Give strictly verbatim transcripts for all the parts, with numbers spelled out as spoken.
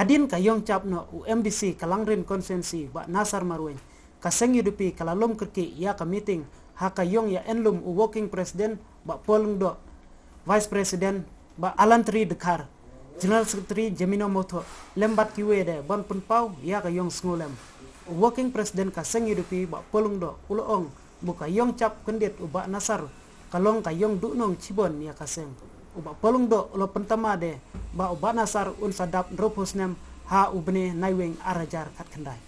Hadien ka ïong chap noh u MDC ka Langrin Constituency Bah Nasar Marwein, ka seng UDP ka la lum kyrkieh ïa ka meeting ha ka ïong ïa enlum u Working President Bah Paul Lyngdoh, Vice President Bah Alantri Dkhar, General Secretary Jemino Mawthoh lem bad kiwei de ban pynpaw ïa ka ïong sngewlem. U Working President ka seng UDP Bah Paul Lyngdoh u la ong ba ka ïong chap kyndit u Bah Nasar ka long ka ïong duhnong chibon ïa ka seng. U Bah Paul Lyngdoh u la pyntama de ba u Bah Nasar un sa dap hynriewphew snem ha u bnai Naiwieng ar hajar khatkhyndai.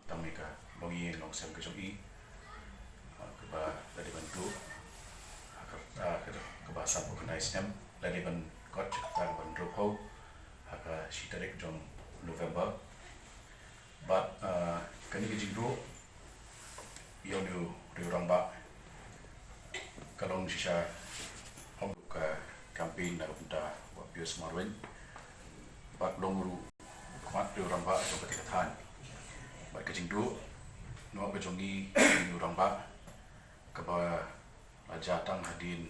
Tang ïa ka longïing longsem ka jong i, ah, kaba la dei ban duh ha ka, ah, ka, kaba sanphew khyndai snem, la dei ban kot ha kaba hynriewphew ha ka shi tarik jong November. Bad, ah, kane ka jingduh ïa une u riew rangbah ka long shisha hok ka campaign na ka bynta Bah Pius Marwein. Bad long ruh u khmat riew rangbah jong kata ka thaiñ. Bad ka jingduh noh ka jong ngi ïa une u rangbah kaba la jia tang hadien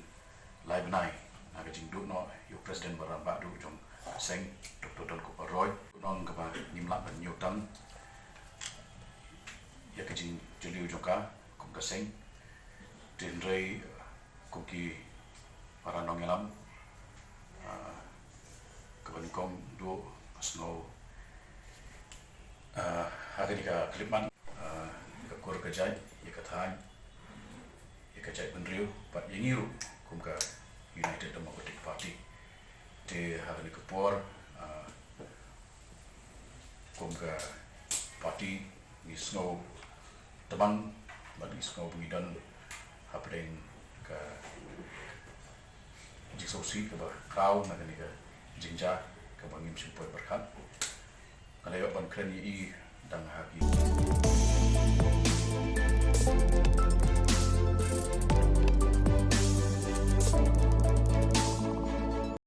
lai bnai na ka jingduh noh ïa u President ba rangbah duh jong ka seng, Doctor Donkupar Roy. Nong kaba ngim lah ban ñiew tang ïa ka jingjylliew jong ka kum ka seng. Te hynrei kum ki para nongïalam, ah, kaba nyngkong duh nga sngew, ah, ha kane ka khyllipmat, ah, ka kur ka jait, ïa ka thaiñ, ïa ka jaitbynriew bad ïa ngi ruh kum ka United Democratic Party. Te ha kane ka por, ah, kum ka party ngi sngew tbang bad ngi sngew ba ngi don hapdeng ka jingsngewsih kaba khraw na kane ka jingjia kaba ngim shym poi pyrkhat. Nga la ïoh ban kren ïa i dang ha ki